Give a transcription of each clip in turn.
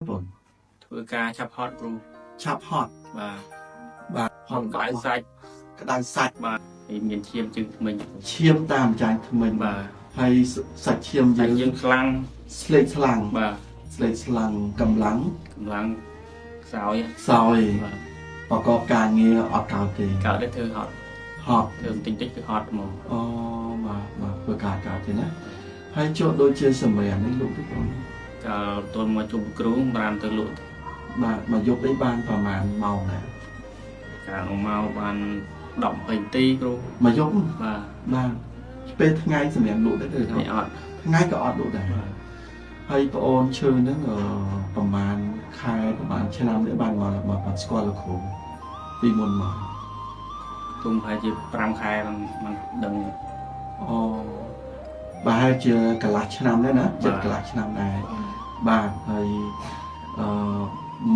បង ធ្វើការឆាប់ហត់គ្រូ ឆាប់ហត់ បាទ បាទ ហត់ក្តៅសាច់ ក្តៅសាច់ បាទហើយមានឈាមជើងធ្មេញ ឈាមតាមចាញ់ធ្មេញ បាទ ហើយសាច់ឈាម សាច់ យើង យើងខ្លាំង ស្លេកស្លាំង បាទ ស្លេកស្លាំងកម្លាំង កម្លាំងខ្សោយ ខ្សោយ បាទ ប្រកបការងារអត់កើតទេ កើតได้ធ្វើហត់ ហត់ ធ្វើបន្តិចតិចគឺហត់ហ្មង អូបាទបាទធ្វើការកើតទេណាហើយចូលដូចជាសម្រាមនេះលោកទេបង កាលទល់មកជួបគ្រូប្រាំទៅលក់ បាទមកយប់នេះបានប្រហែលម៉ោងដែរ កាលមកបាន10 20នាទីគ្រូ មកយប់ បាទ បាទពេលថ្ងៃសម្រាមលក់ដែរទេ នេះអត់ ថ្ងៃក៏អត់លក់ដែរ បាទ ហើយប្អូនឈើហ្នឹងប្រហែលខែប្រហែលឆ្នាំនេះបានមកមកបានស្គាល់លោកគ្រូពីមុនមក ទុំប្រហែលជា5ខែមិនមិនដឹង អូប្រហែលជាកន្លះឆ្នាំដែរណា បាទ ចិត្តកន្លះឆ្នាំដែរបាទហើយអឺ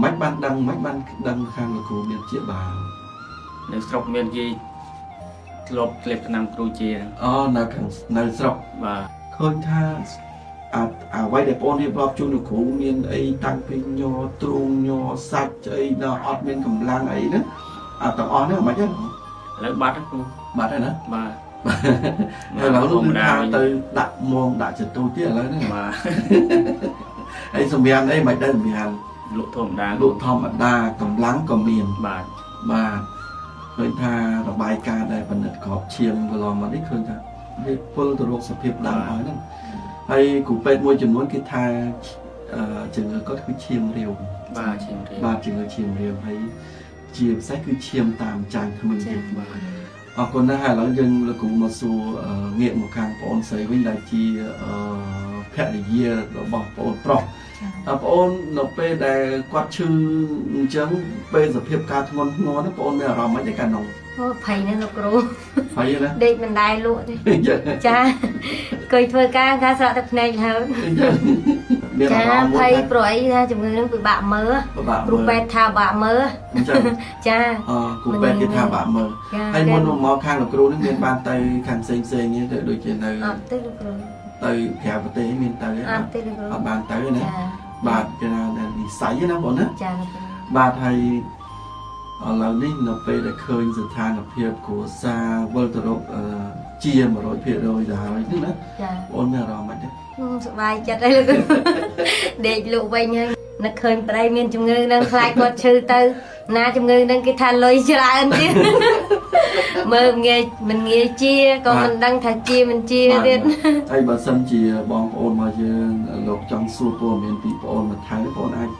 មិនបានដឹងមិនបានដឹងខាងលោកគ្រូមានជាបាទ នៅស្រុកមានគេធ្លាប់ធ្លាប់ឆ្នាំគ្រូជា អូនៅខាងនៅស្រុក បាទ ឃើញថាអាអ្វីដែលបងរៀបរាប់ជូនលោកគ្រូមានអីតាំងពីញ័រទ្រូងញ័រសាច់អីដល់អត់មានកម្លាំងអីហ្នឹងអាទាំងអស់ហ្នឹងមិនហ្នឹង ឥឡូវបាត់ហើយគ្រូ បាត់ហើយណា បាទ ឥឡូវនោះគឺថាទៅដាក់មងដាក់ចតុទៀតឥឡូវហ្នឹង បាទ ហើយសម្រាមអីមិនដែរសម្រាម លក់ធម្មតា លក់ធម្មតាកម្លាំងក៏មាន បាទ បាទឃើញថារបាយការណ៍ដែលផលិតក្របឈាមកន្លងមកនេះឃើញថាវាពុលទៅរកសភាពដើមហើយហ្នឹងហើយគ្រូពេទ្យមួយចំនួនគេថាអឺជំងឺគាត់គឺឈាមរាវ បាទឈាមរាវ បាទជំងឺឈាមរាវហើយជាពិសេសគឺឈាមតាមចាញ់ធ្មេញ ចា ទៀតបាទអរគុណណាស់ហើយឥឡូវយើងលោកគ្រូមកសួរងាកមកខាងប្អូនស្រីវិញដែលជាអឺភរិយារបស់ប្អូនប្រុស ចា តើប្អូននៅពេលដែលគាត់ឈឺអញ្ចឹងពេលសភាពការធ្ងន់ធ្ងរហ្នឹងប្អូនមានអារម្មណ៍មិនទេកាលនោះ អូភ័យណាស់លោកគ្រូ ហើយណា ដេកមិនដែរលក់ទេ អញ្ចឹង ចាអង្គុយធ្វើការការស្រក់ទឹកភ្នែកហើយ អញ្ចឹងមាន ចា អារម្មណ៍មួយ ភ័យ ថា ព្រោះអីថាជំងឺហ្នឹងពិបាកមើល ពិបាក គ្រូ មើល ពេទ្យថាពិបាកមើល អញ្ចឹង ចា អគ្រូពេទ្យគេថាបាក់មើល ចា ហើយមុនមកខាងលោកគ្រូហ្នឹងមានបានទៅខាងផ្សេងផ្សេងៗទេដូចជានៅ អត់ទេលោកគ្រូ ទៅក្រៅប្រទេសមានទៅទេ អត់ទេលោកគ្រូ អត់បានទៅទេណា ចា បាទគេថានិស័យណាបងណា ចាលោកគ្រូ បាទហើយឥឡូវនេះនៅពេលដែលឃើញស្ថានភាពគ្រួសារវិលទៅរកជា100%ទៅហើយហ្នឹងណា ចា បងមានអារម្មណ៍មិនទេ ខ្ញុំសប្បាយចិត្តហើយលោកគ្រូដេកលក់វិញហើយនឹកឃើញប្តីមានជំងឺហ្នឹងខ្លាចគាត់ឈឺទៅណាជំងឺហ្នឹងគេថាលុយច្រើនទៀតមើលងាយមិនងាយជាក៏មិនដឹងថាជាមិនជាទៀត ហើយបើសិនជាបងប្អូនមកយើងលោកចង់សួរព័ត៌មានពីបងប្អូនមកថែមបងអាច